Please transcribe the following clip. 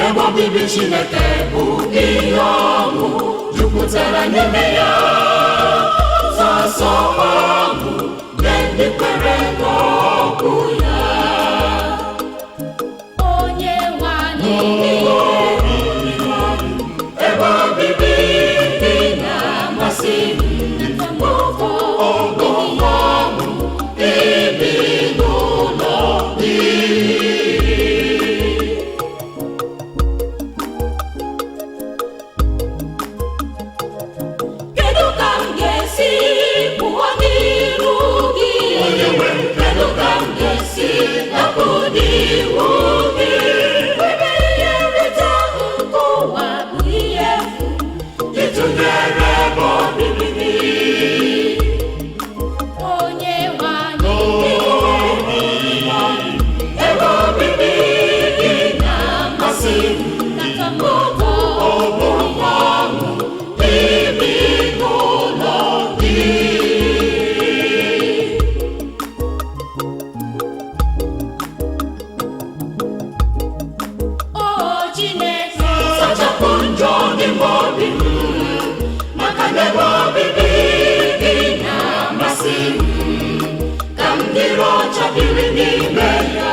Ebe obibi Chineke bụ ihe ọṅụ jupụtara n'ime ya. Sọsọ ọṅụ nye ndị kwere n'okwu ya. Onye nwe anyị. Ebe obibi dị na-amasị m. Ụtọ ọṅụ ibi n'ụlọ gị. Kedu ka m ga-esi pụọ n'iru gị? Onye nwe m, kedu ka m ga-esi dapụ n'iwu gị? Ebe ihe nrite nke ụwa bụ ihe efu Ịtụnyere ebe obibi gị. Onye nwe anyị. Ebe obibi gị na-amasị m. Na ụtọ Ọ bụ ọṅụ ibi n'ụlọ gị. O Chineke, Sachapụ njọ n'ime obi m, maka na ebe obibi gị na-amasị m. Ka m dịrị ọcha biri n'ime ya.